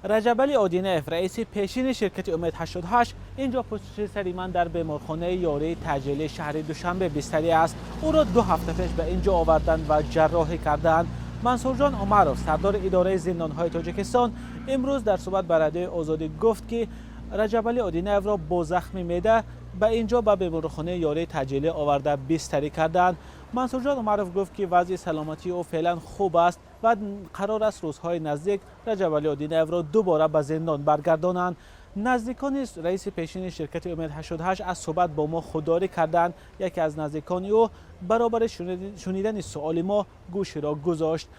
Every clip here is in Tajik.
Раҷабалӣ Одинаев, раиси пешини ширкати «Умед 88», инҷо пушти сари ман дар беморхонаи ёрии таъҷилии шаҳри Душанбе бистарӣ аст. Ӯро 2 ҳафта пеш ба инҷо оварданд ва ҷарроҳӣ карданд. Мансурҷон Умаров, сардори идораи зиндонҳои Тоҷикистон, имрӯз дар суҳбат ба Радиои Озодӣ гуфт, ки Раҷабалӣ Одинаевро бо захми меъда ба инҷо, ба беморхонаи ёрии таъҷилӣ оварда, бистарӣ карданд. Мансурҷон Умаров гуфт, ки вазъи саломатии ӯ феълан хуб аст ва қарор аст рӯзҳои наздик Раҷабалӣ Одинаевро дубора ба зиндон баргардонанд. Наздикони раиси пешини ширкати «Умед 88» аз суҳбат бо мо худдорӣ карданд. Яке аз наздикони ӯ баробари шунидани суоли мо гӯширо гузошт.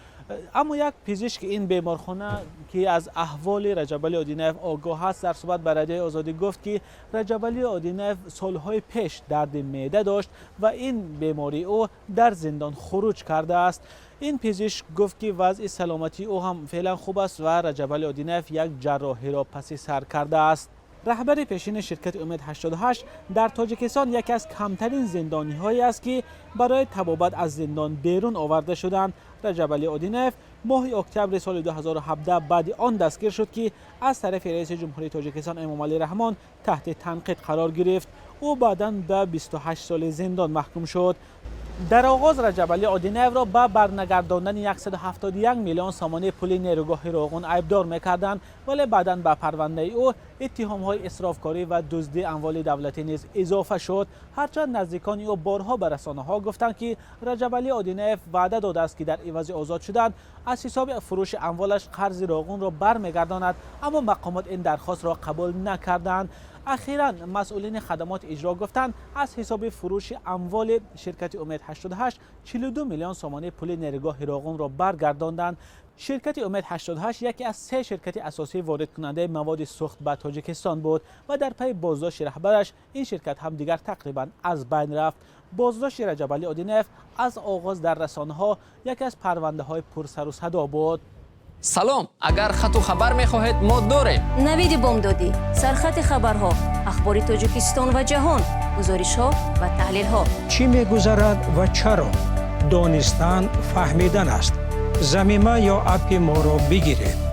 Аммо як пизишки ин беморхона, ки аз аҳволи Раҷабалӣ Одинаев огоҳ аст, дар суҳбат ба Радиои Озодӣ гуфт, ки Раҷабалӣ Одинаев солҳои пеш дарди меъда дошт ва ин бемории ӯ дар зиндон хуруҷ кардааст. Ин пизишк гуфт, ки вазъи саломатии ӯ ҳам феълан хуб аст ва Раҷабалӣ Одинаев як ҷарроҳиро паси сар кардааст. Раҳбари пешини ширкати «Умед 88» дар Тоҷикистон яке аз камтарин зиндониҳое аст, ки барои табобат аз зиндон берун оварда шуданд. Раҷабалӣ Одинаев моҳи октябри соли 2017 баъди он дастгир шуд, ки аз тарафи раиси ҷумҳурии Тоҷикистон Эмомалӣ Раҳмон таҳти танқид қарор гирифт. Ӯ баъдан ба 28 соли зиндон маҳкум шуд. Дар оғоз Раҷабалӣ Одинаевро ба барнагардондани 171 миллион сомонии пули нерӯгоҳи Роғун айбдор мекарданд, вале баъдан ба парвандаи ӯ иттиҳомҳои исрофкорӣ ва дуздии амволи давлатӣ низ изофа шуд. Ҳарчанд наздикони ӯ борҳо ба расонаҳо гуфтанд, ки Раҷабалӣ Одинаев ваъда додааст, ки дар ивази озод шудан аз ҳисоби фурӯши амволаш қарзи Роғунро бармегардонад, аммо мақомот ин дархостро қабул накарданд. Ахиран масъулини хадамоти иҷро гуфтанд, аз ҳисоби фурӯши амволи ширкати «Умед 88» 42 миллион сомонии пули нерӯгоҳи Роғунро баргардонданд. Ширкати «Умед 88» яке аз се ширкати асосии воридкунандаи маводи сӯхт ба Тоҷикистон буд ва дар пайи боздошти раҳбараш ин ширкат ҳам дигар тақрибан аз байн рафт. Боздошти Раҷабалӣ Одинаев аз оғоз дар расонаҳо яке аз парвандаҳои пурсару садо буд. Салом, агар хату хабар мехоҳед, мо дорем. Навиди бомдодӣ, сархати хабарҳо, ахбори Тоҷикистон ва ҷаҳон, гузоришҳо ва таҳлилҳо. Чӣ мегузарад ва чаро? Донистан фаҳмидан аст. Замима ё аппи моро бигиред.